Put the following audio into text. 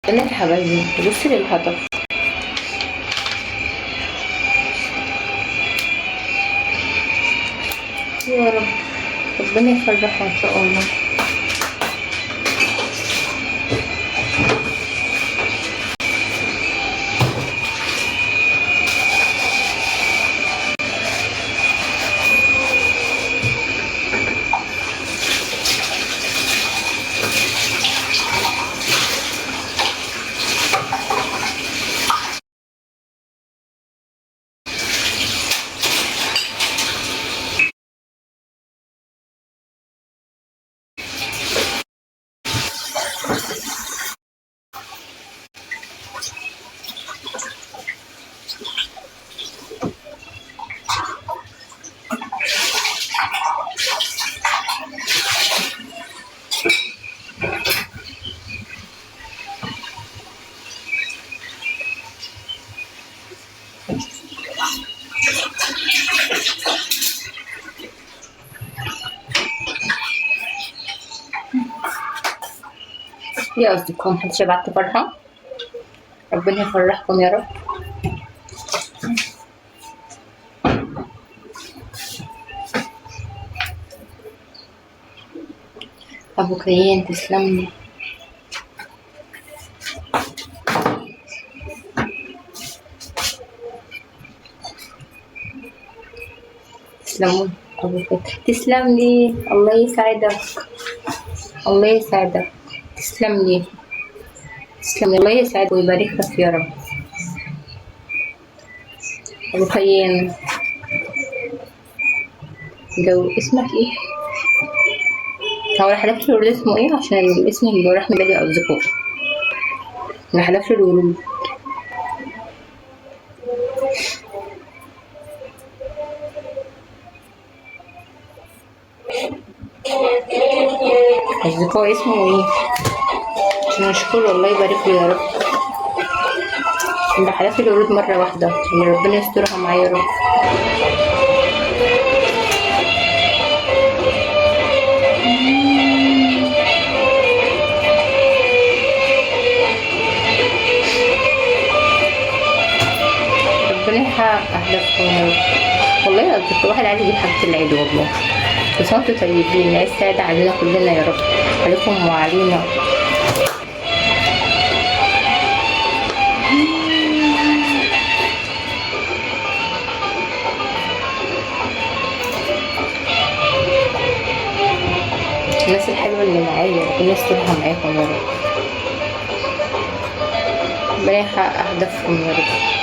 يا حبايبي بصي للهدف. يا رب ربنا يفرحها ان شاء الله. يا أصدقاء محدش يبعت فرحة، ربنا يفرحكم يا رب. أبو كيان تسلم لي. تسلمون أبو كيان، تسلم لي، الله يسعدك، الله يسعدك، تسلم لي، تسلم لي، الله يسعدك ويبارك لك يا رب. أبو كيان جو اسمك ايه؟ هو اللي حذفت له الورود اسمه ايه؟ عشان الاسم اللي راح من بالي أصدقاء. اللي حذفت له الورود أصدقاء اسمه ايه؟ عشان أشكره الله يبارك له يا رب. اللي حذفت الورود مرة واحدة، يعني ربنا يسترها معايا يا رب. ربنا يحقق أهدافكم يا رب. والله يا أصدقاء الواحد عايز يجيب حاجة العيد والله. بس انتوا طيبين، العيد سعيد علينا كلنا يا رب، عليكم وعلينا. الناس الحلوة اللي معايا ربنا يسترها معاكم يا رب، ربنا يحقق أهدافكم يا رب.